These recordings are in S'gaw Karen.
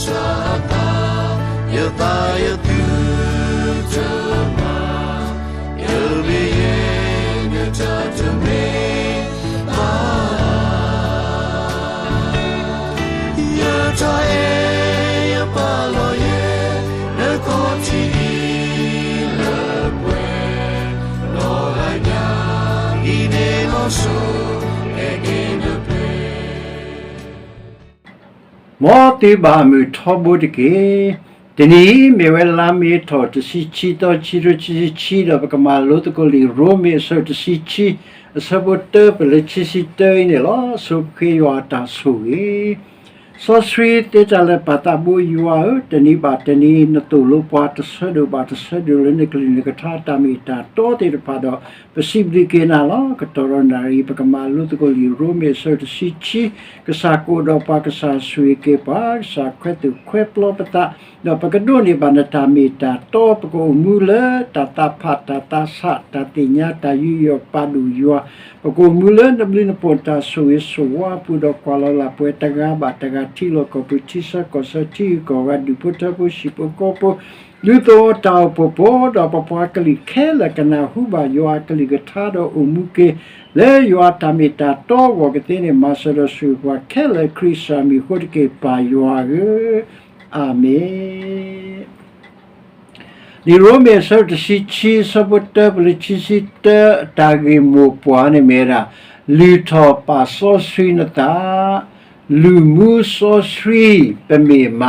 စးသး, ယသးယသုတမၤ, ယမ့ၢ်ယဲ နတၢ်တမ့ၢ်ဘၣ်. ယတၢ်အဲၣ်ယပာ်လီၤယဲ နခီၣ်ထံးအံၤလၢပှဲၤ, နီၢ်ဂၤညါအံၤန့ၣ်လီၤစိၤ, အဲၣ်က့ၤနပှဲၤ မ်သုဘၣ်မုာ်ထီဘိတက့ၢ်. တနံၤအံၤမ့ၢ်ဝဲလါမ့ၤထီၣ်တဆံခံသီ ခံကထိခံဆံခံ ဒီးပကမၤလိသကိးလံာ်ရိမ့ၤအဆၢတဆံခံ အဆၢဖိတၢ ပလၢခံဆံတၢအံၤန့ၣ်လီၤ. ဆိပဃ့ယွၤအတၢ်ဆိၣ်ဂ့ၤ စီဆှံသ့တၢ်လၢာ်ပာ်သးဘိယွၤဧၢ, တနံၤဘၣ်တနံၤ နသိၣ်လိပှၤတဆၢဒိၣ်ဘၣ်တဆၢဒိၣ်လၢနကလုၢ်နကထါတၢ်မ့ၢ်တၢ်တီသ့ၣ်တဖၣ်ဒီး ပစံးဘျုးက့ၤနၤလီၤ. ကတီၢ်ဒီးနၣ်ရံၣ် ပကမၤလိသကိးလံာ်ရိမ့ၤအဆၢတဆံခံ, ကစၢ်ကအိၣ်ဒီးပှၤ ကစၢ်ဆိၣ်ဂ့ၤက့ၤပှၤ, ကစၢ်ခွဲးသူၣ်ခွဲးပျီပသး, ဒီးပကဒိးန့ၢ်ဘၣ်နတၢ်မ့ၢ်တၢ်တီ, ပကအိၣ်မူလၢတၢ်သးဖး တၢ်သးဆး တၢ်သ့ၣ်ညါ တၢ်ယူးယီၣ်ပာ်ဒိၣ်ယွၤ, ပကအိၣ်မူလၢနဘျုးနဖှိၣ်တၢ်ဆိၣ်ဂ့ၤဆိၣ်ဝါအပူၤဒီးကွၢ်လီၤလၢ်ပှဲၤတဂၤဘၣ်တဂၤ ထံလီၢ်ကီၢ်ပူၤ ထံဆၢကီၢ်ဆၢ ထံဂုၤကီၢ်ဂၤ ဒူၣ်ဖိထၢဖိ ဟံၣ်ဖိဃီဖိ ဒူသဝီတၢ်အိၣ်ဖှိၣ်ဖိ ဒီးပပှၤကလုာ်ခဲလၢာ်ကနၢ်ဟူဘၣ်ယွၤအကလုၢ်ကထါဒီးအိၣ်မူက့ၤ လၢယွၤအတၢ်မ့ၢ်တၢ်တီအဂီၢ်ကသ့န့ၣ် မၤစၢၤဒီးဆိၣ်ဂ့ၤပှၤခဲလၢာ် ခရံာ်ကစၢ်မံၤအဃိတက့ၢ် ပၢ်ယွၤဧၢ, အၤမ့ၣ်. လံာ်ရိမ့ၤအဆၢတဆံခံ အဆၢဖိတၢ ပလၢခံဆံတၢ တၢ်ဂ့ၢ်မိၢ်ပှၢ်န့ၣ်မ့ၢ်ဝဲဒၣ် လုၢ်ထီၣ်ပာ်စီဆှံနသး, လုၢ်မူစီဆှံပမ့ၢ်မ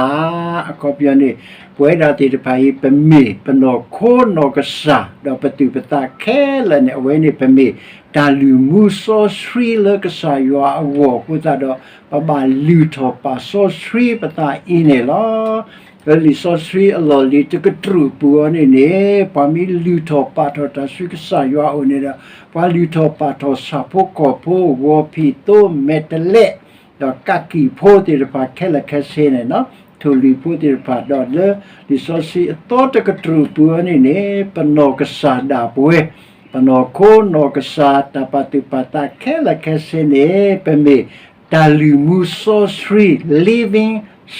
း, အခီပညီန့ၣ် ပဝဲဒၣ်သ့ၣ်တဖၣ်အံၤ ပမ့ၢ်ပနီၢ်ခိနီၢ်ကစၢ် ဒီးပသူၣ်ပသးခဲလၢာ်န့ၣ် အဝဲန့ၣ်ပမ့ၢ်တၢ်လုၢ်မူစီဆှံလၢကစၢ်ယွၤအဂီၢ်အဃိသတးဒီး ပဘၣ်လုၢ်ထီၣ်ပာ်စီဆှံပသးအံၤန့ၣ်လီၤ. လၢလံာ်စီဆှံအလီၢ်လံၤတကတြူၢ်ပူၤအီၤန့ၣ်န့ၣ် ပှၤမ့ၢ်လုၢ်ထီၣ်ပာ်ထီၣ်တၢ်ဆူကစၢ်ယွၤအအိၣ်န့ၣ်ဒီး ပှၤလုၢ်ထီၣ်ပာ်ထီၣ်ဆၣ်ဖိကီၢ်ဖိ ဂီၤဖံးသိမဲာ်တဲးလဲး ဒီးကးကံၢ်ဖိသ့ၣ်တဖၣ်ခဲလၢာ်ခဲဆ့န့ၣ် ထိၣ်လွံၢ်ဖိသ့ၣ်တဖၣ် ဒီးလၢလံာ်စီဆှံအသီတကတြူၢ်ပူၤအီၤန့ၣ်န့ၣ် ပနီၢ်ကစၢ်ဒၣ်ပဝဲ ပနီၢ်ခိနီၢ်ကစၢ် တၢ်ပာ်သူၣ်ပာ်သးခဲလၢာ်ခဲဆ့န့ၣ် ပမ့ၢ်တၢ်လုၢ်မူစီဆှံ living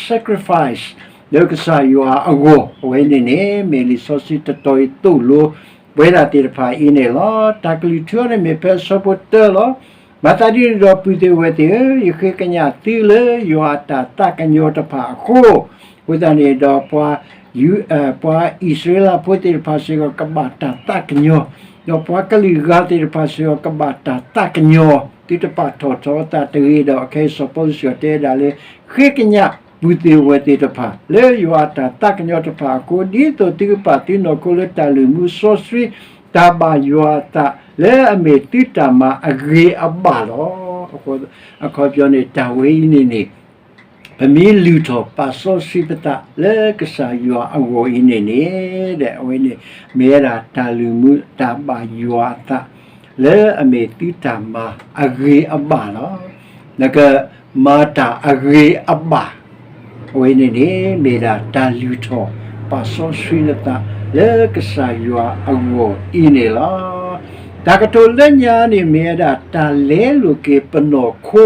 sacrifice လၢကစၢ်ယွၤအဂီၢ် အဝဲန့ၣ်န့ၣ် မ့ၢ်လံာ်စီဆှံတတီၤအံၤသိၣ်လိ ပဝဲဒၣ်သ့ၣ်တဖၣ်အံၤန့ၣ်လီၤ. တၢ်ကလုၢ်ထူအီၤန့ၣ်မ့ၢ်ဖဲအဆၢဖိတၢလီၤ. မၤသးဒ်န့ၣ်ဒီး ပုၢ်သ့ၣ်ဝဲၢ်သ့ၣ်ဧၢ, ယဃ့ကညးသုလၢယွၤအတၢ်သးကညီၤတဖၣ်အဃိ, အဃိသတးန့ၣ်ဒီး ပှၤ ပှၤအံၣ်စရ့လးဖိသ့ၣ်တဖၣ်စ့ၢ်ကီး ကဘၣ်တၢ်သးကညီၤ, ဒီးပှၤကလုာ်ဂၤသ့ၣ်တဖၣ်စ့ၢ်ကီး ကဘၣ်တၢ်သးကညီၤ, သုတပာ်ထီၣ်ထီအသးတဂ့ၤဒီး အခဲအံၤစီၤပီလူးစ့ၢ်ကီးတဲဒၣ်လၢ ဃ့ကညးပုၢ်သ့ၣ်ဝဲၢ်သ့ၣ်တဖၣ် လၢယွၤအတၢ်သးကညီၤတဖၣ်အဃိ, ဒ်သိးသုကပာ်သုနီၢ်ခိလၢတၢ်လုၢ်မူစီဆှံ တၢ်ဘၣ်ယွၤအသး လၢအမ့ၢ်သုတၢ်မၤအဂ့ၤအဘၣ်လီၤ. အခီပညီန့ၣ် တၢ်ဝဲအံၤန့ၣ်န့ၣ် ပမ့ၢ်လုၢ်ထီၣ်ပာ်စီဆှံပသးလၢကစၢ်ယွၤအဂီၢ်အံၤန့ၣ်န့ၣ် အဝဲန့ၣ် မ့ၢ်ဝဲဒၣ်တၢ်လုၢ်မူတၢ်ဘၣ်ယွၤအသး လၢအမ့ၢ်သုတၢ်မၤအဂ့ၤအဘၣ်လီၤ. နကမၤတၢ်အဂ့ၤအဘၣ် အဝဲန့ၣ်န့ၣ် မ့ၢ်ဒၣ်တၢ်လုၢ်ထီၣ်ပာ်စီဆှံနသး လၢကစၢ်ယွၤအဂီၢ်အံၤန့ၣ်လီၤ. တၢ်ကတိၤလၢညါန့ၣ် မ့ၢ်ဝဲဒၣ်တၢ်လဲလိာ်က့ၤပနီၢ်ခိ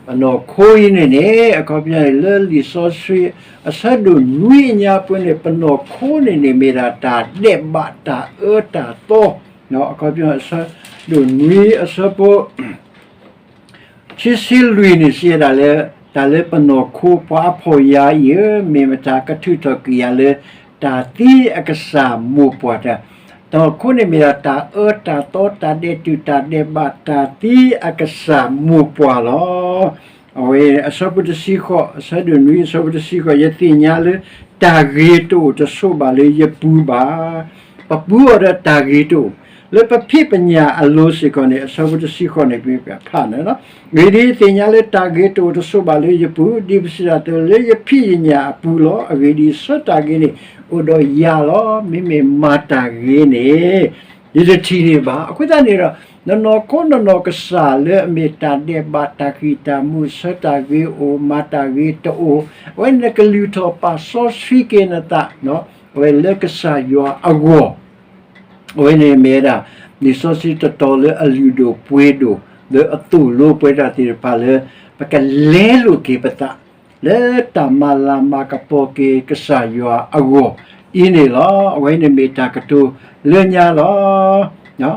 ပနီၢ်ခိအံၤန့ၣ်န့ၣ် အခီပညီန့ၣ် လၢလံာ်စီဆှံအဆၢဒိၣ်နွံအညါပူၤန့ၣ် ပနီၢ်ခိန့ၣ်န့ၣ် မ့ၢ်ဒၣ်တၢ်ဒဲးဘးတၢ်အၢတၢ်သီ, အခီပညီ အဆၢဒိၣ်နွံအဆၢဖိ ခံဆံလွံၢ်န့ၣ် စံးဝဲဒၣ်လၢ တၢ်လၢပနီၢ်ခိ ပှၤအဖှီၣ်ယၤအံၤဧၢ, မ့ၢ်မတၤကထုးထီၣ်ကွံာ်ယၤလၢ တၢ်သံအကစၢ်မိၢ်ပှၢ်တၢ်, တနီၢ်ခိန့ၣ်မ့ၢ်ဒၣ်တၢ်အၢတၢ်သီ တၢ်ဒဲးတူာ်တၢ်ဒဲးဘး တၢ်သံအကစၢ်မိၢ်ပှၢ်လီၤ. အဝဲအဆၢဖိတဆံဃိး, အဆၢဒိၣ်နွံအဆၢဖိတဆံဃိး, ယသ့ၣ်ညါလၢ တၢ်ဂ့ၤတအိၣ်တဆိးဘၣ်လၢယပူၤဘၣ်. ပပူၤအီၤဒီးတၢ်ဂ့ၤတအိၣ်, လၢပဖံးပညၣ်အလိၤစ့ၢ်ကီးန့ၣ် အဆၢဖိတဆံဃိးန့ၣ် ဖးန့ၣ်လီၤ. အဂ့ၢ်ဒ်အံၤ, သ့ၣ်ညါလၢတၢ်ဂ့ၤတအိၣ်တဆိးဘၣ်လၢယပူၤ, ဒ်ပစံးတၢ်အသိး လၢယဖံးယညၣ်အပူၤလီၤ. အဂ့ၢ်ဒ်အံၤ, ဆၢတၢ်ဂ့ၤန့ၣ် အိၣ်ဒီးယၤလီၤ. မ့မ့ၢ်မၤတၢ်ဂ့ၤန့ၣ် ယတထံၣ်န့ၢ်ဘၣ်. အဃိသတးန့ၣ်ဒီး နနီၢ်ခိနနီၢ်ကစၢ်လၢအမ့ၢ်တၢ်ဒဲးဘးတၢ်ဃံၢ်တၢ်မူး ဆၢတၢ်ဂ့ၤအိၣ် မၤတၢ်ဂ့ၤတအိၣ်, အဝဲန့ၣ်နကလုၢ်ထီၣ်ပာ်စီဆှံက့ၤနသး အဝဲလၢကစၢ်ယွၤအဂီၢ် အဝဲန့ၣ်မ့ၢ်ဝဲဒၣ် လံာ်စီဆှံတတီၤလၢအလုၢ်ဒိၣ်ပှ့ၤဒိၣ် လၢအသိၣ်လိပဝဲဒၣ်သ့ၣ်တဖၣ်လၢ ပကလဲလိာ်က့ၤပသး လၢတၢ်မၤလၤမၤကပီၤက့ၤကစၢ်ယွၤအဂီၢ်အံၤန့ၣ်လီၤ. အဝဲန့ၣ်မ့ၢ်တၢ်ကတိၤလၢညါလီၤ.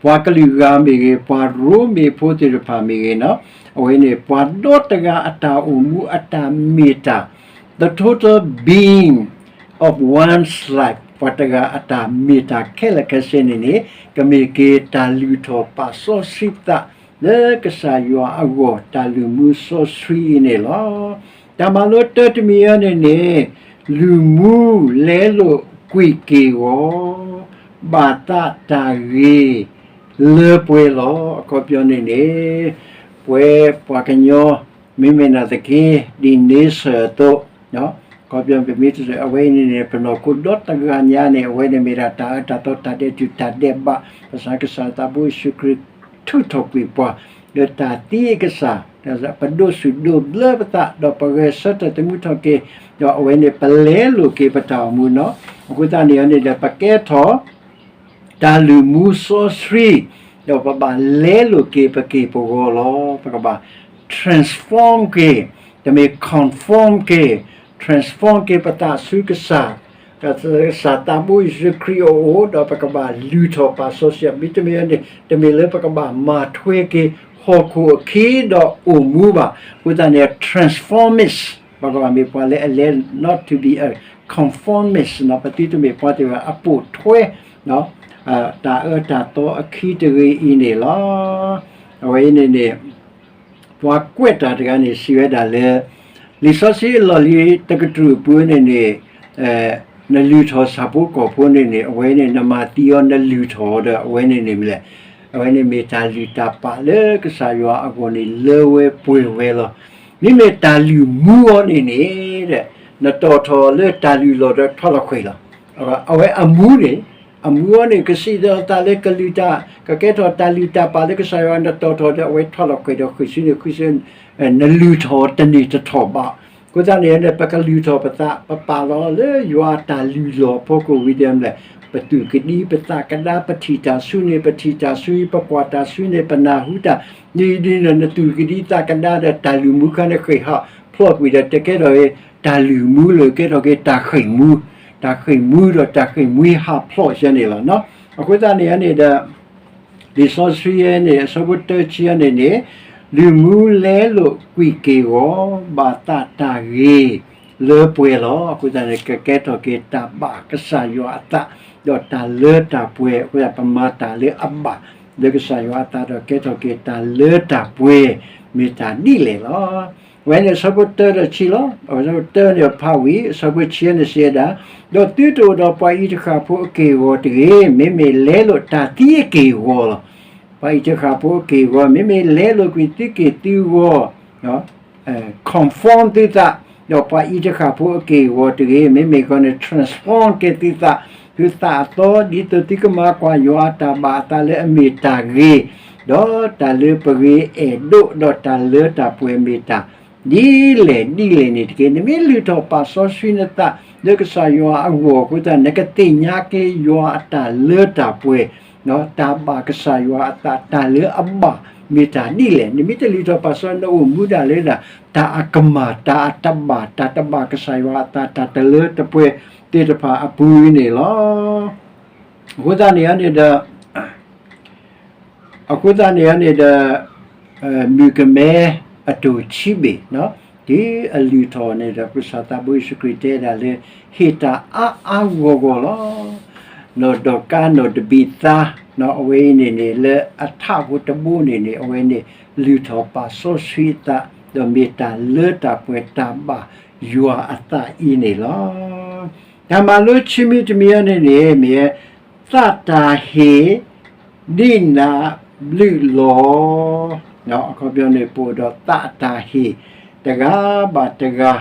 ပှၤကလုာ်ဂၤမ့ၢ်ဂ့ၤ, ပှၤရိမ့ၤဖိသ့ၣ်တဖၣ်မ့ၢ်ဂ့ၤ, အဝဲန့ၣ် ပှၤဒီတဂၤအတၢ်အိၣ်မူအတၢ်မ့ၢ်တၢ်, the total being of one's life, ပှၤတဂၤအတၢ်မ့ၢ်တၢ်ခဲလၢာ်ခဲဆ့န့ၣ်န့ၣ် ကမ့ၢ်က့ၤတၢ်လုၢ်ထီၣ်ပာ်စီဆှံပသး လၢကစၢ်ယွၤအဂီၢ် တၢ်လုၢ်မူစီဆှံအံၤန့ၣ်လီၤ. တၢ်မၤလိတၢတမံၤအံၤန့ၣ်န့ၣ်, လုၢ်မူလဲလိာ်ကွံာ်က့ၢ်ဂီၤ, ဘၣ်သးတၢ်ဂ့ၤလၢပှဲၤလီၤ. အခီပညီန့ၣ်န့ၣ်, ပဝဲပှၤကညီ မ့မ့ၢ်နာ်သက့ ဒ်န့ဆၢၣ်အသိး, အခီပညီပမ့ၢ်တ, အဝဲအံၤန့ၣ်န့ၣ် ပနီၢ်ခိဒီတဂၤညါန့ၣ် အဝဲန့ၣ်မ့ၢ်ဒၣ်တၢ်အၢတၢ်သီတၢ်ဒဲးတူၢ်တၢ်ဒဲးဘး, ဘၣ်ဆၣ်ကစၢ်သးဘိယ့ၣ်ၡူးခရံာ်ထုးထီၣ်ကွံာ်ပှၤ လၢတၢ်သံအကစၢ်, ပဒိးဆူၣ်ဒိးဘျၢပသး ဒီးပဂဲၤဆၢထၢၣ်သမူထီၣ်က့ၤ, ဒီးအဝဲန့ၣ်ပလဲလိာ်က့ၤပတၢ်အိၣ်မူနီၤ. အဃိသတးန့ၣ်န့ၣ်ဒီး ပကဲထီၣ် တၢ်လုၢ်မူစီဆှံ, ဒီးပဘၣ်လဲလိာ်က့ၤပက့ၢ်ပဂီၤလီၤ. ပကဘၣ် transform က့ၤ, တမ့ၢ် conform က့ၤ, transform က့ၤပသးဆူကစၢ်, ကစၢ်သးဘိယ့ၣ်ၡူးခရံာ်အအိၣ်, ဒီးပကဘၣ်လုၢ်ထီၣ်ပာ်စီဆှံ, မ့တမ့ၢ်န့ၣ် တမ့ၢ်လၢပကဘၣ်မၤထွဲက့ၤဟီၣ်ခိၣ်အခံဒီးအိၣ်မူဘၣ်. အဃိသတးန့ၣ် transformist, ပကဘၣ်မ့ၢ်ပှၤလၢအလဲ not to be a conformist နီၤ, ပသုတမ့ၢ်ပှၤသ့ၣ်တဖၣ်အပိာ်ထွဲ တၢ်အၢတၢ်သီအခံတဂ့ၤအံၤန့ၣ်လီၤ. အဝဲအံၤန့ၣ်န့ၣ် ပှၤကွဲးတၢ်တဂၤန့ၣ် စံးဝဲဒၣ်လၢ လံာ်စီဆှံအလီၢ်လံၤတကတြူၢ်အပူၤန့ၣ်န့ၣ် နလုၢ်ထီၣ်ဆၣ်ဖိကီၢ်ဖိန့ၣ်န့ၣ် အဝဲန့ၣ် နမၤသံအီၤ နလုၢ်ထီၣ်အီၤဒီး အဝဲန့ၣ်န့ၣ်မ့ၢ်လဲၣ်, အဝဲန့ၣ်မ့ၢ်တၢ်လုၢ်တၢ်ပာ်လၢကစၢ်ယွၤအဂီၢ်န့ၣ် လၢဝဲပှဲၤဝဲလီၤ. မ့မ့ၢ်တၢ်လုၢ်မူအီၤန့ၣ်န့ၣ် နတီၣ်ထီၣ်လၢတၢ်လုၢ်လီၢ်ဒီးထွဲလီၤဃံၤလီၤ. အဝဲအမူန့ၣ်, အမူအီၤန့ၣ် ကစံးဒီးသးလၢကလုၢ်တၢ်, ကကဲထီၣ်တၢ်လုၢ်တၢ်ပာ်လၢကစၢ်ယွၤ နတီၣ်ထီၣ်ဒီးအဝဲထွဲလီၤဃံၤဒီးဃံးဆူန့ၣ် ဃံးဆူ နလုၢ်ထီၣ်တန့ၢ်တထီၣ်ဘၣ်. အဃိသတးန့ၣ်န့ၣ် ပကလုၢ်ထီၣ်ပသး ပပာ်လီၤလၢယွၤအတၢ်လုၢ်လီၢ်ဖီခိၣ်ဝံၤဒီး ပသူၣ်ကဒံပသးကဒါ ပထံၣ်တၢ်ဆူန့ၣ် ပထံၣ်တၢ်ဆူအံၤ ပကွၢ်တၢ်ဆူန့ၣ် ပနၢ်ဟူတၢ် ဒ်ဒ်န့ၣ် နသူၣ်ကဒံသးကဒါဒီးတၢ်လုၢ်မူခါန့ၣ်ဃ့ၢ်ဟးဖျိးကွံာ်ဒီး တကဲထီၣ်တၢ်လုၢ်မူလၢၤ ကဲထီၣ်က့ၤတၢ်ဃံၢ်မူ, တၢ်ဃံၢ်မူဒီးတၢ်ဃံၢ်မူဟးဖျိးဆၢန့ၣ်လီၤ. အဃိသတးန့ၣ်န့ၣ်ဒီး လံာ်စီဆှံန့ၣ် အဆၢဖိတၢဆံန့ၣ်န့ၣ်, လုၢ်မူလဲလိာ်ကွံာ်က့ၢ်ဂီၤ ဘၣ်သးတၢ်ဂ့ၤလၢပှဲၤလီၤ. အဃိသတးန့ၣ် ကကဲထီၣ်က့ၤတၢ်ဘၣ်ကစၢ်ယွၤအသး ဒီးတၢ်လၢတၢ်ပှဲၤ, အဃိသတးပမၤတၢ်လၢအဘၣ်လၢကစၢ်ယွၤအသးဒီးကဲထီၣ်က့ၤတၢ်လၢတၢ်ပှဲၤ မ့ၢ်တၢ်ဒ်လဲၣ်လီၤ. အဝဲန့ၣ်အဆၢဖိတၢဒီးဆံလီၤ. အဆၢဖိတၢန့ၣ်ဖးဝံၤ အဆၢဖိဆံန့ၣ်စံးဝဲဒၣ်, ဒီးသုတအိၣ်ဒီးပှၤအံၤတဃၣ်ဖိအက့ၢ်အဂီၤတဂ့ၤ, မ့မ့ၢ်လဲလိာ်တၢ်သံအက့ၢ်အဂီၤလီၤ. ပှၤအံၤတဃၣ်ဖိအက့ၢ်အဂီၤ မ့မ့ၢ်လဲလိာ်ကွံာ်သုက့ၢ်သုဂီၤ conform သုသး, ဒီးပှၤအံၤတဃၣ်ဖိအက့ၢ်အဂီၤတဂ့ၤ, မ့မ့ၢ်ဂီၤန့ၣ် transform က့ၤသုသး, သုသးအသီ ဒ်သိးသုကမၤကွၢ်ယွၤအတၢ်ဘၣ်အသးလၢအမ့ၢ်တၢ်ဂ့ၤ, ဒီးတၢ်လၢပဂ့ၤအဲၣ်ဒိး ဒီးတၢ်လၢတၢ်ပှဲၤမ့ၢ်တၢ် ဒ်လဲၣ်ဒ်လဲၣ်န့ၣ်တက့ၢ်. နမ့ၢ်လုၢ်ထီၣ်ပာ်စီဆှံနသး လၢကစၢ်ယွၤအဂီၢ်အဃိသတး နကသ့ၣ်ညါက့ၤယွၤအတၢ်လၢတၢ်ပှဲၤ တၢ်ဘၣ်ကစၢ်ယွၤအသး တၢ်လၢအဘၣ်မ့ၢ်တၢ်ဒ်လဲၣ်. နမ့ၢ်တလုၢ်ထီၣ်ပာ်စီ နအိၣ်မူဒၣ်လၢဒၣ် တၢ်အကမၢ် တၢ်အတဘၣ် တၢ်တဘၣ်ကစၢ်ယွၤအသး တၢ်တလၢတပှဲၤသ့ၣ်တဖၣ်အပူၤန့ၣ်လီၤ. အဃိသတးန့ၣ်န့ၣ်ဒီး အဃိသတးန့ၣ်န့ၣ်ဒီး မုၣ်ကမဲအတိၢ်ဆံဘ့ၣ် တုၤအလုၢ်ထီၣ်န့ၣ်ဒီး ကစၢ်သးဘိယ့ၣ်ၡူးခရံာ်တဲဒၣ်လၢ ဟ့ၣ်တၢ်အါအါဂီၢ်ဂီၢ်လီၤ. နီၢ်ဒီကၤ နီၢ်တဘံၤသါ အဝဲအံၤန့ၣ်န့ၣ် လၢအထးဖိတဘိန့ၣ်န့ၣ် အဝဲန့ၣ် လုၢ်ထီၣ်ပာ်စီဆှံအသး ဒီးမ့ၢ်တၢ်လၢတၢ်ပှဲၤတၢ်ဘၣ်ယွၤအသးအံၤန့ၣ်လီၤ. တၢ်မၤလိဆံမံၤတမံၤအံၤန့ၣ်န့ၣ် မ့ၢ် သးတၢ်ဟ့ၣ် ဒ်နးဘျုးလီၤ. အခီပညီန့ၣ် ပအိၣ်ဒီးသးတၢ်ဟ့ၣ် တဂၤဘၣ်တဂၤ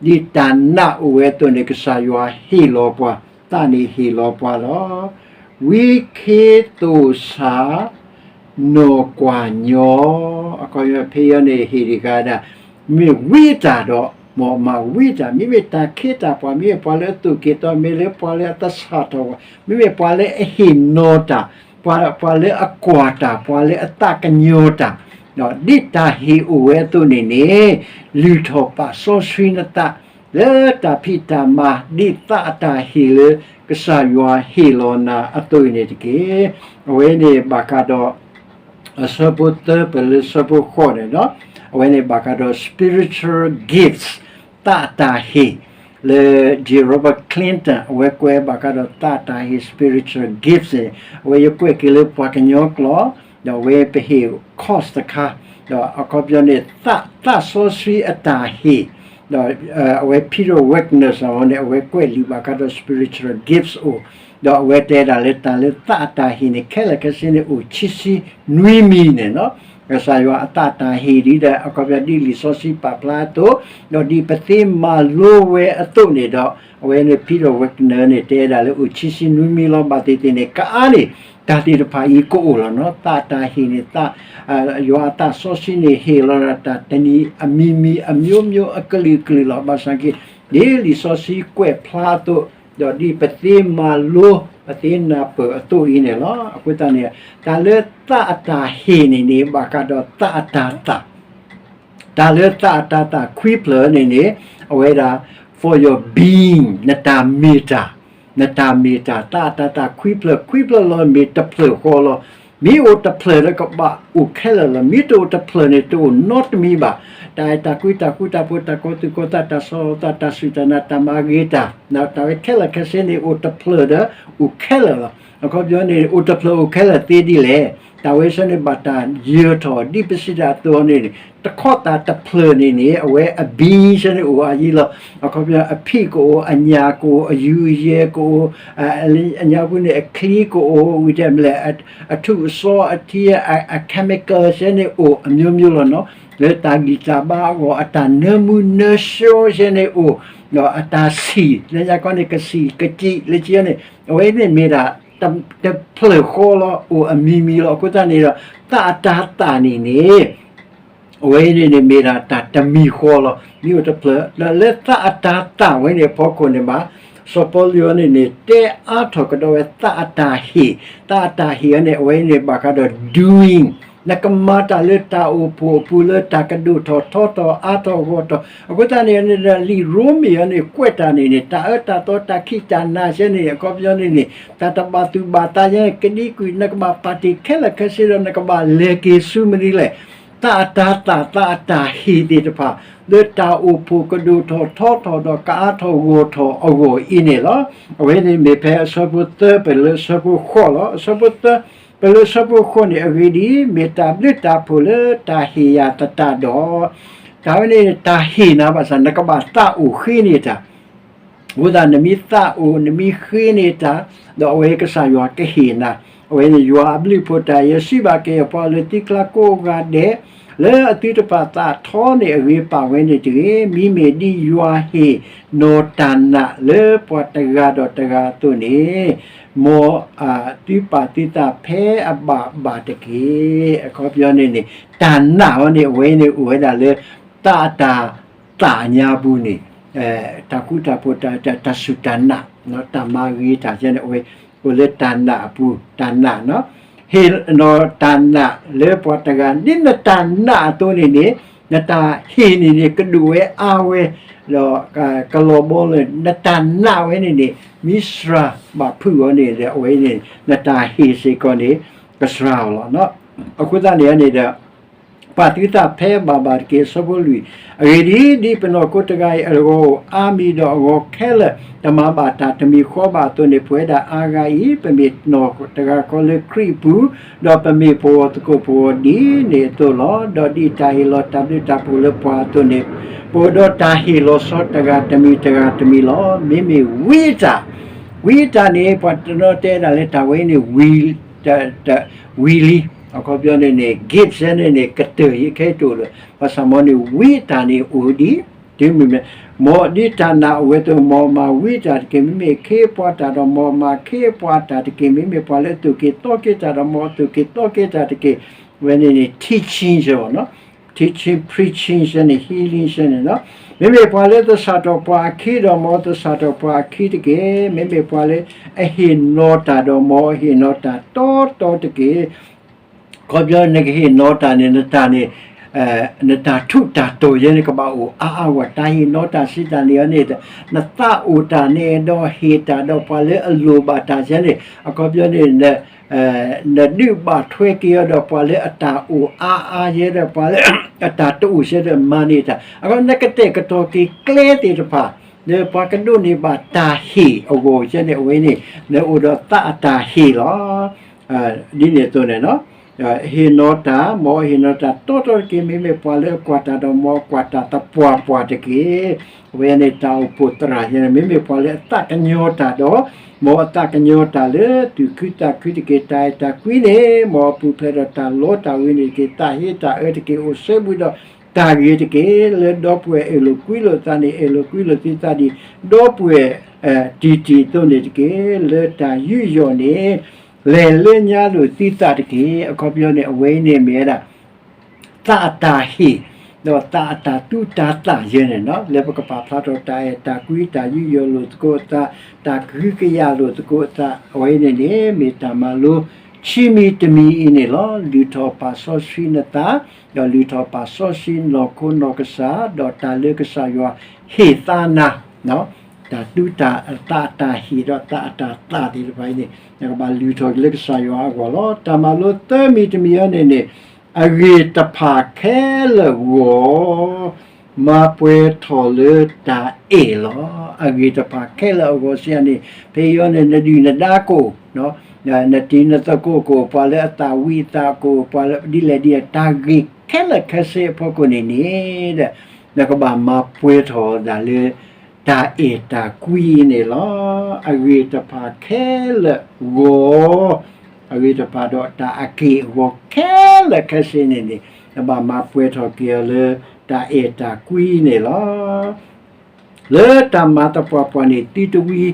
ဒ်တၢ်နးအိၣ်ဝဲအသိးန့ၣ် ကစၢ်ယွၤဟ့ၣ်လီၤပှၤ, သးန့ၣ်ဟ့ၣ်လီၤပှၤလီၤ. ဝံခ့သိၣ်စၢ် နီၢ်ကွၢ်ညီ, အခီပညီဖဲအံၤန့ၣ် ဟ့ၣ်တဂၤဒၣ် မ့ၢ်ဝံတၢ်ဒီး မ်မၤဝံတၢ်, မ့မ့ၢ်တၢ်ခ့တၢ်ပှၤ, မ့မ့ၢ်ပှၤလၢအသိၣ်က့ၤသီ, မ့ၢ်လၢပှၤလၢအသဆၣ်ထီၣ်ပှၤ, မ့မ့ၢ်ပှၤလၢအဟ့ၣ်နီၤတၢ်, ပှၤလၢအကွၢ်တၢ်, ပှၤလၢအသးကညီၤတၢ် ဒီးဒ်တၢ်ဟ့ၣ်အိၣ်ဝဲအသိးန့ၣ်န့ၣ်, လုၢ်ထီၣ်ပာ်စီဆှံနသး လၢတၢ်ဖံးတၢ်မၤ ဒ်သးအတၢ်ဟ့ၣ်လၢ ကစၢ်ယွၤဟ့ၣ်လီၤနၤအသိးအံၤန့ၣ်တက့ၢ်. အဝဲန့ၣ်ဘၣ်ဃးဒီး အဆၢဖိသၢပၢၢ်လၢဆၢဖိဃိးန့ၣ်ဒီး, အဝဲန့ၣ်ဘၣ်ဃးဒီး spiritual gifts, သးအတၢ်ဟ့ၣ်, လၢ J Robert Clinton အဝဲကွဲးဘၣ်ဃးဒီးသးအတၢ်ဟ့ၣ် spiritual gifts န့ၣ်, အဝဲယကွဲးက့ၤလၢပှၤကညီကျိာ်, ဒီးအဝဲပဟ့ၣ် course တခါ, ဒီးအခီပညီန့ၣ် သးစီဆှံအတၢ်ဟ့ၣ်, ဒီးအဝဲ Peter Wagner န့ၣ် အဝဲကွဲးလံာ်ဘၣ်ဃးဒီး spiritual gifts အိၣ်, ဒီးအဝဲတဲဒၣ်လၢတၢ်လၢသးအတၢ်ဟ့ၣ်န့ၣ် ခဲလၢာ်ခဲဆ့န့ၣ်အိၣ်ခံဆံနွံမံၤန့ၣ်လီၤ. ကစၢ်ယွၤအသးအတၢ်ဟ့ၣ်ဒ်ဒီး အခီပညီဒ်လံာ်စီဆှံပာ်ဖျါအသိး, ဒီးဒ်ပသ့မၤလိဝဲအသိးန့ၣ်ဒီး အဝဲန့ၣ် Peter Wagner န့ၣ် တဲဒၣ်လၢအိၣ်ခံဆံနွံမံၤလီၤ. ဘၣ်သ့ၣ်သ့ၣ်န့ၣ် ကအါန့ၣ် တၢ်သ့ၣ်တဖၣ်အံၤကအိၣ်လီၤနီၤ. သးအတၢ်ဟ့ၣ်န့ၣ် သး ယွၤအသးစီဆှံန့ၣ် ဟ့ၣ်လီၤတၢ်တနံၤအမံၤမံၤ အမျိုးမျိုး အကလုာ်ကလုာ်လီၤ. ဘၣ်ဆၣ်က့ ဒ်လံာ်စီဆှံကွဲးဖျါအသိး, ဒီးဒ်ပသ့မၤလိ ပသ့နၢ်ပၢၢ်အသိးအံၤန့ၣ်လီၤ. အဃိသတးန့ၣ် တၢ်လၢသးအတၢ်ဟ့ၣ်န့ၣ်န့ၣ် ဘၣ်ဃးဒီးသးအတၤသၣ် တၢ်လၢသးအတၤသၣ်ခွံဖျၢၣ်န့ၣ်န့ၣ် အဝဲဒၣ် for your being နတၢ်မ့ၢ်တၢ်, နတၢ်မ့ၢ်တၢ် သးအတၤသၣ်ခွံဖျၢၣ်, ခွံဖျၢၣ်လီၤမ့ၢ်တဖျၢၣ်ဃီလီၤ. မ့ၢ်အိၣ်တဖျၢၣ်လၢကဘၣ်အိၣ်ခဲလၢာ်လီၤ. မ့ၢ်တအိၣ်တဖျၢၣ်န့ၣ် တအိၣ်နီတမံၤဘၣ်. တၢ်အဲၣ်တၢ်ကွံ တၢ်ဃူတၢ်ဖိး တၢ်ကီသူၣ်ကီသး တၢ်ဆီၣ်လီၤသး တၢ်စူၢ်တၢ်နာ် တၢ်မၤဂ့ၤတၢ်, တၢ်ဝဲခဲလၢာ်ခဲဆ့န့ၣ် အိၣ်တဖျၢၣ်ဒီး အိၣ်ခဲလၢာ်လီၤ. အခီပညီန့ၣ် အိၣ်တဖျၢၣ်အိၣ်ခဲလၢာ်သ့ဒ်လဲၣ်. တၢ်ဝဲဆၢန့ၣ်ဘၣ်တၢ်ယၢၤထီၣ် ဒ်ပစံးတၢ်အသိးန့ၣ် တခီသးတဖျၢၣ်န့ၣ်န့ၣ် အဝဲအ being ဆၢန့ၣ်အိၣ်အယံၤလီၤ. အခီပညီ အဖံးကအိၣ်, အညၣ်ကအိၣ်, အယူၤယဲကအိၣ်, အညါပူၤန့ၣ် အချံကအိၣ်, ဝံၤတဲမလဲၣ်, အထူၣ်အစီအထံ အ chemical ဆၢန့ၣ်အိၣ် အမျိုးမျိုး လီၤနီၤ. လၢတၢ်ဂံၢ်တၢ်ဘါအဂီၢ် အတၢ်နၢမူနၢဆှီဆၢန့ၣ်အိၣ်, ဒီးအတၢ်ဆံၣ် လၢညါခီန့ၣ် ကဆံၣ်ကစံၣ်လၢကန့ၣ် အဝဲန့ၣ်မ့ၢ်ဒၣ် တဖျၢၣ်ဃီလီၤ, အိၣ်အမံၤမံၤလီၤ. အဃိသတးန့ၣ်ဒီး သးအတၤသၣ်န့ၣ်န့ၣ် အဝဲန့ၣ်န့ၣ်မ့ၢ်ဒၣ်တၢ်တမံၤဃီလီၤ. မ့ၢ်အိၣ်တဖျၢၣ် ဒီးလၢသးအတၤသၣ်ဝဲန့ၣ်အဖီခိၣ်န့ၣ်ဘၣ်, စီၤပီလူးအံၤန့ၣ်န့ၣ် တဲအါထီၣ်ကဒီးဝဲသးအတၢ်ဟ့ၣ်, သးအတၢ်ဟ့ၣ်အံၤန့ၣ် အဝဲန့ၣ်ဘၣ်ဃးဒီး doing, နကမၤတၢ်လၢတၢ်အိၣ်ဖှိၣ်အပူၤ လၢတၢ်ကဒိၣ်ထီၣ်ထီထီၣ်အါထီၣ်ဂီၢ်ထီၣ်. အဃိသတးန့ၣ်န့ၣ်ဒီး လံာ်ရိမ့ၤအံၤန့ၣ် ကွဲးတၢ်န့ၣ်န့ၣ် တၢ်အၢတၢ်သီ တၢ်ခံးတၢ်နၤဆၢန့ၣ် အခီပညီန့ၣ်န့ၣ် တၢ်တဘၣ်သူၣ်ဘၣ်သးယဲ ကဒံကွံာ် နကဘၣ်ပာ်တ့ၢ်ခဲလၢာ်ခဲဆ့ဒီး နကဘၣ်လဲၤက့ၤဆူမနုၤလဲၣ်. သးအတၤသၣ် သးအတၢ်ဟ့ၣ်သ့ၣ်တဖၣ် လၢတၢ်အိၣ်ဖှိၣ်ကဒိၣ်ထီၣ်ထီထီၣ်ဒီး ကအါထီၣ်ဂီၢ်ထီၣ်အဂီၢ်အံၤန့ၣ်လီၤ. အဝဲန့ၣ်မ့ၢ်ဖဲအဆၢဖိသၢပၢၢ်လၢဆၢဖိဃိးလီၤ. အဆၢဖိသၢပၢၢ်လၢဆၢဖိဃိးန့ၣ် အဂ့ၢ်ဒ်အံၤ, မ့ၢ်တၢ်ဘျုးတၢ်ဖှိၣ်လၢတၢ်ဟ့ၣ်ယၤသတးဒီး, တၢ်ဝဲန့ၣ် တၢ်ဟ့ၣ်နၤဘၣ်ဆၣ် နကဘၣ်သးအိၣ်ဃ့န့ၢ်တၢ် အဃိသတး နမ့ၢ်သးအိၣ် နမ့ၢ်ဃ့န့ၢ်တၢ်, ဒီးအဝဲကစၢ်ယွၤကဟ့ၣ်နၤ, အဝဲန့ၣ်ယွၤအဘျုးအဖှိၣ်တၢ်အဲၣ်စံးဘၣ်က့ၤ ပှၤလၢသုကျါကိးဂၤဒဲး, လၢအသုတဖၣ်သးထီန့ၣ် အဂ့ၤပာ်ဝဲန့ၣ်တဂ့ၤ, မ့မ့ၢ်ဒ်ယွၤဟ့ၣ်နီၤတၢ်နာ်လၢပှၤတဂၤဒီးတဂၤအသိးန့ၣ်, မ်သုပာ်သုသးဖဲအဘၣ်ဘၣ်တက့ၢ်. အခီပညီန့ၣ်န့ၣ် တၢ်နာ်အီၤန့ၣ် အဝဲန့ၣ်အိၣ်ဝဲဒၣ်လၢ သးအတၤ သၣ်အညါပူၤန့ၣ်, တၢ်ဃူတၢ်ဖိး တၢ်စူၢ်တၢ်နာ်, တၢ်မၤဂ့ၤတၢ်န့ၣ် အဝဲအိၣ်လၢတၢ်နာ်အပူၤ, တၢ်နာ်, ဟ့ၣ်နီၤတၢ်နာ်လၢပှၤတဂၤ ဒ်နတၢ်နာ်အသိးန့ၣ်န့ၣ်, နတၢ်ဟ့ၣ်န့ၣ်န့ၣ် ကဒိၣ်ဝဲအါဝဲ, ဒီးကလီၤဘီလၢ နတၢ်နာ်ဝဲန့ၣ်န့ၣ် မ့ၢ်စှၤဘၣ်ဖုးအီၤန့ၣ်ဒီး အဝဲန့ၣ် နတၢ်ဟ့ၣ်စ့ၢ်ကီးန့ၣ် ကစှၤအီၤလီၤ. အဃိသတးန့ၣ်န့ၣ်ဒီး ပာ်သုသးဖဲအဘၣ်ဘၣ်တက့ၢ်. အဆၢဖိလွံၢ်, အဂ့ၢ်ဒ်အံၤ, ဒ်ပနီၢ်ခိတဂၤအံၤ အဂီၤအိၣ်အါမံၤဒီးအဂီၤခဲလၢာ် တမၤဘၣ်တၢ်တမံၤဃီဘၣ်အသိးန့ၣ်, ပဝဲဒၣ်အါဂၤအံၤ ပမ့ၢ်နီၢ်တဂၤဃီလၢခရံာ်အပူၤ, ဒီးပမ့ၢ်ပဂီၤသကိးပဂီၤဒ်န့ၣ်အသိးလီၤ. ဒီးဒ်တၢ်ဟ့ၣ်လီၤတၢ်ဘျုးတၢ်ဖှိၣ်လၢပှၤအသိးန့ၣ်, ပအိၣ်ဒီးတၢ်ဟ့ၣ်လီၤဆီတဂၤတမံၤတဂၤတမံၤလီၤ. မ့မ့ၢ်ဝံအတၢ်, ဝံအတၢ်န့ၣ် ပှၤတနီၤတဲဒၣ်လၢတၢ်ဝဲန့ၣ်ဝံ တၢ်ဝံၤလံ, အခီပညီန့ၣ်န့ၣ် gift ဆၢန့ၣ်န့ၣ် ကတၢၢ်အံၤခဲအံၤတအိၣ်လၢၤ, ဘၣ်ဆၣ်မ်န့ၣ် ဝံအတၢ်န့ၣ်အိၣ်ဒံး, တုၤမ့ၢ်မ့ၢ်, မ်ဒ်တၢ်နာ်အိၣ်ဝဲအသိး မ်မၤဝံအတၢ်တက့ၢ်. မ့မ့ၢ်ခ့ပှၤတၢ်ဒီးမ်မၤခ့ပှၤတၢ်တက့ၢ်. မ့မ့ၢ်ပှၤလၢအသူၣ်က့ၤသီက့ၤတၢ်ဒီး မ်အသူၣ်က့ၤသီက့ၤတၢ်တက့ၢ်. ဝဲန့ၣ်န့ၣ် teaching ဆၢဘၣ်နီၤ, teaching, preaching ဆၢန့ၣ် healing ဆၢန့ၣ်လီၤ. မ့မ့ၢ်ပှၤလၢသဆၣ်ထီၣ်ပှၤအခံဒီး မ်အသဆၣ်ထီၣ်ပှၤအခံတက့ၢ်. မ့မ့ၢ်ပှၤလၢအဟ့ၣ်နီၤတၢ်ဒီး မ်အဟ့ၣ်နီၤတၢ်တီတီတက့ၢ်. ခီပညီနကဟ့ၣ်နီၤတၢ်န့ၣ် နတၢ်န့ၣ် နတၢ်ထူးတၢ်တီၤယဲန့ၣ် ကဘၣ်အိၣ်အါအါဂီၢ်, တၢ်ဟ့ၣ်နီၤတၢ်ဆံးတၢ်န့ၣ်အီၤန့ၣ် နသးအိၣ်တၢ်န့ၣ်ဒီးဟ့ၣ်တၢ်ဒီးပှၤလၢအလိၣ်ဘၣ်တၢ်ယဲန့ၣ် အခီပညီန့ၣ် နဒုးဘၣ်ထွဲက့ၤအီၤဒီးပှၤလၢအတၢ်အိၣ်အါအါယဲဒီးပှၤလၢ အတၢ်တအိၣ်စဲဒီးမၤန့ၢ်တၢ်, အခီပညီနကတဲာ်ကတီၤက့ၤကျဲသ့ၣ်တဖၣ် လၢပှၤကဒိးန့ၢ်ဘၣ်တၢ်ဟ့ၣ်အဂီၢ်ယဲန့ၣ် အဝဲန့ၣ် နအိၣ်ဒီးသးအတၢ်ဟ့ၣ်လီၤ. ဒ်န့ၣ်အသိးန့ၣ် ဟ့ၣ်နီၤတၢ်, မ်အဟ့ၣ်နီၤတၢ်တီတီတက့ၢ်. မ့မ့ၢ်ပှၤလၢအကွၢ်တၢ်ဒီး မ်အကွၢ်တၢ်သပှၢ်ပှၢ်တက့ၢ်. အဝဲန့ၣ်တၢ်အိၣ်ဖှိၣ်သရၣ်ယဲန့ၣ် မ့မ့ၢ်ပှၤလၢအသးကညီၤတၢ်ဒီး မ်အသးကညီၤတၢ်လၢသူၣ်ခုသးခုတက့ၢ်. တၢ်အဲၣ်တၢ်ကွံန့ၣ် မ်အပူၤဖျဲးဒီးတၢ်လီတၢ်ဝ့ၤန့ၣ်တက့ၢ်. သးဟ့တၢ်အၢတက့ၢ်. အိၣ်စဲဘူးဒီးတၢ်ဂ့ၤတက့ၢ်. လၢဒီပုၢ်ဝဲၢ်အဲၣ်လိာ်ကွံလိာ်သးန့ၣ် အဲၣ်လိာ်ကွံလိာ်သုသးဒ် ဒီပုၢ်ဝဲၢ် တံၢ်တံၢ်အသိးန့ၣ်တက့ၢ်. လၢတၢ်ယူးယီၣ်န့ၣ် လဲၤလၢညါလိာ်သုသးတက့ၢ်. အခီပညီန့ၣ် အဝဲအံၤန့ၣ်မ့ၢ်ဝဲဒၣ် သးအတၢ်ဟ့ၣ် ဒီးသးအတၢ်သူၣ်တၢ်သးယဲန့ၣ် လၢပကပာ်ဖျါထီၣ်တၢ်အဲၣ်တၢ်ကွံ တၢ်ယူးယီၣ်လိာ်သကိးအသး, တၢ်ကဟုကယာ်လိာ်သကိးအသး အဝဲအံၤန့ၣ်န့ၣ် မ့ၢ်တၢ်မၤလိခံမံၤတမံၤအံၤန့ၣ်လီၤ. လုၢ်ထီၣ်ပာ်စီဆှံနသး, ဒီးလုၢ်ထီၣ်ပာ်စီဆှံနီၢ်ခိနီၢ်ကစၢ်, ဒီးတၢ်လၢကစၢ်ယွၤဟ့ၣ်သးနၤ တၢ်သူၣ်တၢ်သးအတၢ်ဟ့ၣ်ဒီးသးအတၢ်သးသ့ၣ်တဖၣ်အံၤန့ၣ် နကဘၣ်လုၢ်ထီၣ်က့ၤလၢကစၢ်ယွၤအဂီၢ်လီၤ. တၢ်မၤလိသၢမံၤတမံၤအံၤန့ၣ်န့ၣ် အဂ့ၢ်တဖၣ်ခဲလၢာ်အဂီၢ် မၤပှဲၤထီၣ်လၢတၢ်အဲၣ်လီၤ. အဂ့ၢ်တဖၣ်ခဲလၢာ်အဂီၢ်စံးန့ၣ် ဖဲအံၤန့ၣ် နဒုၣ်နဒါကအိၣ်, နတံၤနသကိးကအိၣ်, ပှၤလၢအသးဝံၣ်အသးကအိၣ်, ပှၤလၢဒ်လဲၣ်ဒ်လဲၣ် တၢ်ဂ့ၢ်ခဲလၢာ်ခဲဆ့အဖီခိၣ်န့ၣ်န့ၣ် နကဘၣ်မၤပှဲၤထီၣ်ဒၣ်လၢ တၢ်အဲၣ်တၢ်ကွံအံၤန့ၣ်လီၤ. အဂ့ၢ်တဖၣ်ခဲလၢာ်အဂီၢ်, အဂ့ၢ်တဖၣ်ဒီးတၢ်အက့ၢ်အဂီၤခဲလၢာ်ခဲဆ့န့ၣ်န့ၣ် နဘၣ်မၤပှဲၤထီၣ်က့ၤအီၤလၢ တၢ်အဲၣ်တၢ်ကွံန့ၣ်လီၤ. လၢတၢ်မၤသပှၢ်ပှၢ်န့ၣ် သုတဝံ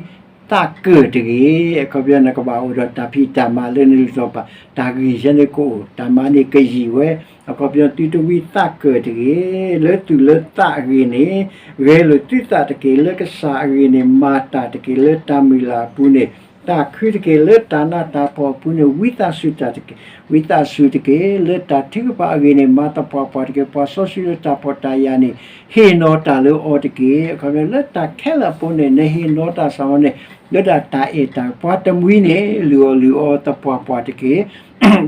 သးကၢၣ်တဂ့ၤ. အခီပညီနကဘၣ်အိၣ်ဒီးတၢ်ဖံးတၢ်မၤလၢနလုၢ်ထီၣ်ပာ်, တၢ်ဂံၢ်ဆၢန့ၣ်ကအိၣ်, တၢ်မၤန့ၣ်ကယံာ်ဝဲ, အခီပညီသုတဝံသးကၢၣ်တဂ့ၤ. လၢသူၣ်လၢသးအဂ့ၢ်န့ၣ် ဂဲၤလိာ်သုသးတက့ၢ်. လၢကစၢ်အဂ့ၢ်န့ၣ် မၤတၢ်တက့ၢ်. လၢတၢ်မုၢ်လၢ်အပူၤန့ၣ် သးခုတက့ၢ်. လၢတၢ်နးတၢ်ဖှီၣ်အပူၤန့ၣ် ဝံသးစူၤတၢ်တက့ၢ်, ဝံသးစူၤတက့ၢ်. လၢတၢ်ထုကဖၣ်အဂ့ၢ်န့ၣ် မၤသပှၢ်ပှၢ်တက့ၢ်. ပှၤစီဆှံလၢတၢ်ဖှီၣ်တၢ်ယာ်န့ၣ် ဟ့ၣ်နီၤတၢ်လၢအီၤတက့ၢ်. အခီပညီ လၢတၢ်ခဲလၢာ်အပူၤန့ၣ် နဟ့ၣ်နီၤတၢ်စ့ၢ်ကီးန့ၣ် လၢတၢ်အဲၣ်တၢ် ပှၤတမှံၤန့ၣ် လုၢ်အီၣ်လုၢ်အီသပှၢ်ပှၢ်တက့ၢ်.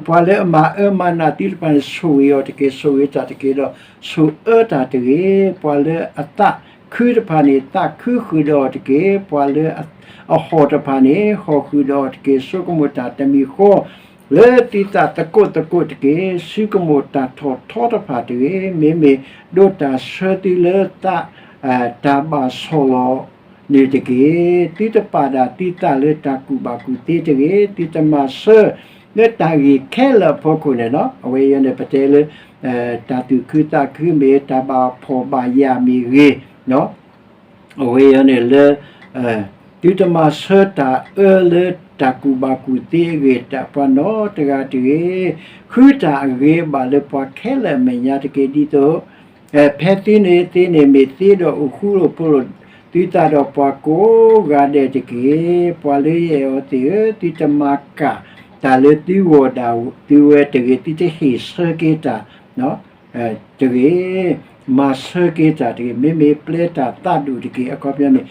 ပှၤလၢအမၤအၢမၤနးသုတဖၣ်န့ၣ် ဆိၣ်ဂ့ၤအီၤတက့ၢ်. ဆိၣ်ဂ့ၤတၢ်တက့ၢ်ဒီး ဆိၣ်အၢတၢ်တဂ့ၤ. ပှၤလၢအသးခုတဖၣ်န့ၣ် သးခုဃုာ်ဒီးအီၤတက့ၢ်. ပှၤလၢအဟီၣ်တဖၣ်န့ၣ် ဟီၣ်ဃုာ်ဒီးအီၤတက့ၢ်. ဆိကမိၣ်တၢ်တမံၤဃီ လၢသုသးသကိးသကိးတက့ၢ်. ဆိကမိၣ်တၢ်ထီၣ်ထီတဖၣ်တဂ့ၤ. မ့မ့ၢ်ဒိးတၢ်ဆၢသုလၢ တၢ်ဘၣ်ဆီၣ်လီၤန့ၣ်တက့ၢ်. သုတပာ်ဒၣ်သုသးလၢတၢ်ကူၣ်ဘၣ်ကူၣ်သ့တဂ့ၤ. သုတမၤဆၢလၢတၢ်ဂ့ၢ်ခဲလၢာ်အဖီခိၣ်န့ၣ်လီၤ. အဝဲအံၤန့ၣ် ပတဲလၢ တၢ်သူၣ်ခုသးခုမ့ၢ်ဂ့ၤ, တၢ်ဘၣ်ဖှီၣ်ဘၣ်ယာ်မ့ၢ်ဂ့ၤ, အဝဲအံၤန့ၣ်လၢ သုတမၤဆၢတၢ်အၢလၢတၢ်ကူၣ်ဘၣ်ကူၣ်သ့အဂ့ၢ် တၢ်ပှၤနီတဂၤတဂ့ၤ. ဃုတၢ်အဂ့ၤအဘၣ်လၢပှၤခဲလၢာ်အမဲာ်ညါတက့ၢ်. ဒ်သိး ဖဲသုန့ၣ်သ့န့ၣ် မ့ၢ်သ့ဒီးအိၣ်ဃူလိာ်ဖိးလိာ်သုသးဒီးပှၤကိးဂၤဒဲးတက့ၢ်. ပှၤလၢယအဲၣ်အီၤသ့ၣ်ဧၢ, သုတမၤကၢ်တၢ်လၢသုဂီၢ်ဒၣ်သုဝဲတဂ့ၤ. သုတဟ့ၣ်ဆၢက့ၤတၢ် တဂ့ၤ, မၤဆၢက့ၤတၢ်တဂ့ၤ. မ့မ့ၢ်ပျဲတၢ်သးဒူၣ်တက့ၢ်. အခီပညီန့ၣ်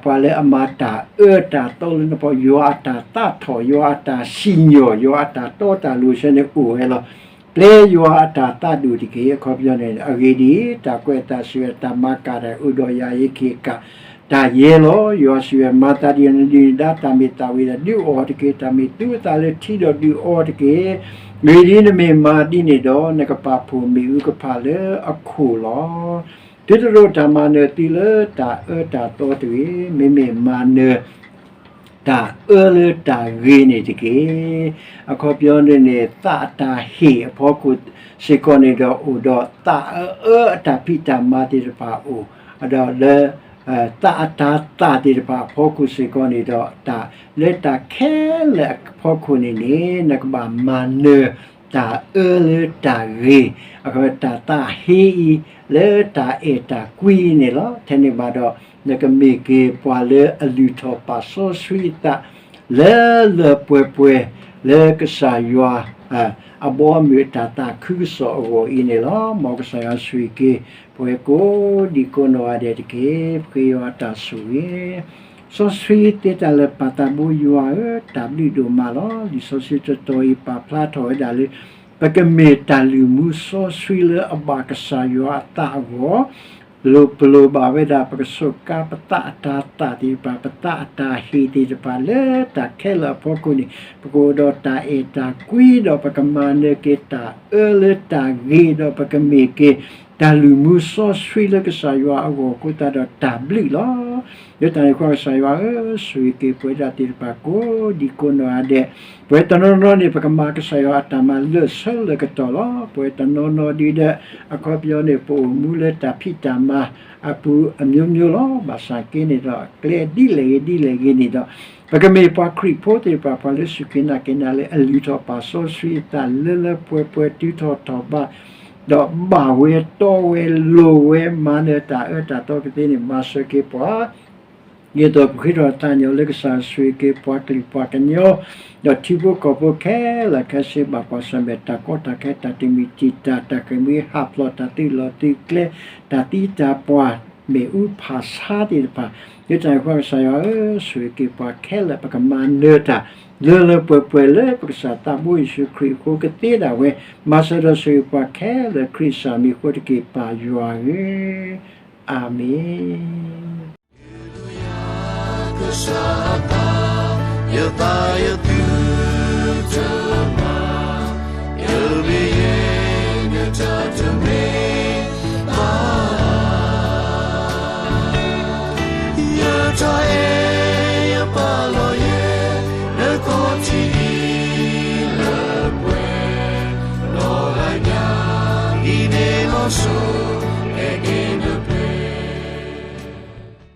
ပှၤလၢအမၤတၢ်အၢတၢ်သီလၢနပီၢ်, ယွၤအတၢ်သးထီၣ်, ယွၤအတၢ်စံၣ်ညီၣ်, ယွၤအတၢ်တီတၢ်လိၤဆၢန့ၣ်အိၣ်ဝဲလီၤ. ပျဲယွၤအတၢ်သးဒူၣ်တက့ၢ်. အခီပညီန့ၣ် အဂ့ၢ်ဒ်အံၤ, တၢ်ကွဲးအသးစံးဝဲ တၢ်မၤကၢ်တၢ်အိၣ်ဒီးယၤအံၤ က့ၤကၢ်တၢ်ယဲလီၤ. ယွၤစံးဝဲ မၤသးဒ်အံၤ, နဒုၣ်နဒါတၢ်မ့ၢ်သးဝံၣ်ဒီး ဒုးအီၣ်တက့ၢ်. တၢ်မ့ၢ်သူအသးလၢထံဒီး ဒုးအီတက့ၢ်. ဂ့ၢ်ဒ်အံၤ, နမ့ၢ်မၤဒ်န့ၣ်ဒီး နကပာ်ဖှိၣ်မ့ၣ်အူကဖၣ်လၢအခိၣ်လီၤ. သုတဒိးတၢ်မၤနၢၤသုလၢတၢ်အၢတၢ်သီတဂ့ၤ, မ့မ့ၢ်မၤနၢၤ တၢ်အၢလၢတၢ်ဂ့ၤန့ၣ်တက့ၢ်. အခီပညီန့ၣ်န့ၣ် သးအတၢ်ဟ့ၣ်အဖီခိၣ်စ့ၢ်ကီးန့ၣ်ဒီး အိၣ်ဒီးသးအၢအတၢ်ဖံးတၢ်မၤသ့ၣ်တဖၣ်အိၣ်, ဒီးလၢ သးအတၢ်သးသ့ၣ်တဖၣ်အဖီခိၣ်စ့ၢ်ကီးန့ၣ်ဒီး တၢ်လၢတၢ်ခဲလၢာ်အဖီခိၣ်န့ၣ်န့ၣ် နကဘၣ်မၤနၢၤ တၢ်အၢလၢတၢ်ဂ့ၤ, အခီပညီ တၢ်သးဟ့အံၤ လၢတၢ်အဲၣ်တၢ်ကွံအံၤန့ၣ်လီၤ. ထဲန့ၣ်ဘၣ်ဒီး နကမ့ၢ်က့ၤပှၤလၢအလုၢ်ထီၣ်ပာ်စီဆှံအသး လၢလၢပှဲၤပှဲၤ လၢကစၢ်ယွၤ အဘီအမုၢ်အတၢ်သးခုကစီၣ်အဂီၢ်အံၤန့ၣ်လီၤ. မ်ကစၢ်ယွၤဆိၣ်ဂ့ၤက့ၤ ပဝဲကိးဒံကိးနီၢ်ဂၤဒဲးတက့ၢ်. ပဃ့ယွၤအတၢ်ဆိၣ်ဂ့ၤ စီဆှံသ့တၢ်လၢာ် ပၢ်သးဘိယွၤဧၢ, တၢ်ဘျုးဒိၣ်မးလီၤ. လံာ်စီဆှံတတီၤအံၤ ပာ်ဖျါထီၣ်ဝဲဒၣ်လၢ ပကမ့ၢ်တၢ်လုၢ်မူစီဆှံလၢအဘၣ်ကစၢ်ယွၤအသးအဂီၢ် လိၣ်ပလိၣ်ဘၣ်ဝဲဒၣ် ပကစူးကါပသးအတၤသၣ်သ့ၣ်တဖၣ်, ပသးအတၢ်ဟ့ၣ်သ့ၣ်တဖၣ် လၢတၢ်ခဲလၢာ်အဖီခိၣ်န့ၣ် ပကအိၣ်ဒီးတၢ်အဲၣ်တၢ်ကွံ ဒီးပကမၤနၢၤက့ၤတၢ်အၢလၢတၢ်ဂ့ၤ, ဒီးပကမ့ၢ်က့ၤ တၢ်လုၢ်မူစီဆှံလၢကစၢ်ယွၤအဂီၢ်အဃိသတးဒီး တၢ်ဘျုးလီၤ. လၢတၢ်န့ၣ်အဃိ ကစၢ်ယွၤဧၢ, ဆိၣ်ဂ့ၤက့ၤပဝဲဒၣ်သ့ၣ်တဖၣ် ကိးဒံကိးနီၢ်ဂၤဒဲး, ပဝဲတနီၤနီၤန့ၣ် ပကမၤကစၢ်ယွၤအတၢ်မၤလၢာ်ဆၢလၢာ်ကတီၢ်လီၤ. ပဝဲတနီၤနီၤဒ်ဒီး အခီပညီန့ၣ် ပအိၣ်မူလၢတၢ်ဖံးတၢ်မၤအပူၤအမျိုးမျိုးလီၤ. ဘၣ်ဆၣ်က့န့ၣ်ဒီး ကျဲဒ်လဲၣ်ဂ့ၤဒ်လဲၣ်ဂ့ၤန့ၣ်ဒီး ပကမ့ၢ်ပှၤခရံာ်ဖိသ့ၣ်တဖၣ် ပှၤလၢစူၢ်က့ၤနာ်က့ၤနၤလၢအလုၢ်ထီၣ်ပာ်စီဆှံအသးလၢလၢပှဲၤပှဲၤ တုၤထီၣ်ထီၣ်ဘး ဒီးဘၣ်ဝဲတီဝဲလိၤဝဲ မၤနၢၤတၢ်အၢတၢ်သီကသ့န့ၣ် မၤစၢၤက့ၤပှၤ ဒ်သိးပဃ့ထီၣ်သးညီလၢကစၢ်ဆိၣ်ဂ့ၤက့ၤပှၤကလုာ်ပှၤကညီ ဒီးထံဖိကီၢ်ဖိခဲလၢာ်ခဲဆ့ ဘၣ်ကွၢ်ဆၢၣ်မဲာ်တၢ်ကီတၢ်ခဲ တၢ်တမံၤတံာ်တာ် တၢ်ဃ့ၢ်မှံဟးဖျိး တၢ်သုးလီၢ်သုးကျဲ တၢ်သံတၢ်ပှၢ် မ့ၣ်အူဖးဆါသ့ၣ်တဖၣ် လၢတၢ်န့ၣ်အဃိ ကစၢ်ယွၤဧၢ, ဆိၣ်ဂ့ၤက့ၤပှၤခဲလၢာ် ပကမၤနၢၤတၢ် လၢလၢပှဲၤပှဲၤလၢ ပကစၢ်သးဘိယ့ၣ်ၡူးခရံာ်အဃိကသ့ဒၣ်ဝဲ, မၤစၢၤဒီးဆိၣ်ဂ့ၤပှၤခဲလၢာ် ခရံာ်ကစၢ်မံၤအဃိတက့ၢ် ပၢ်ယွၤဧၢ, အၤမ့ၣ်.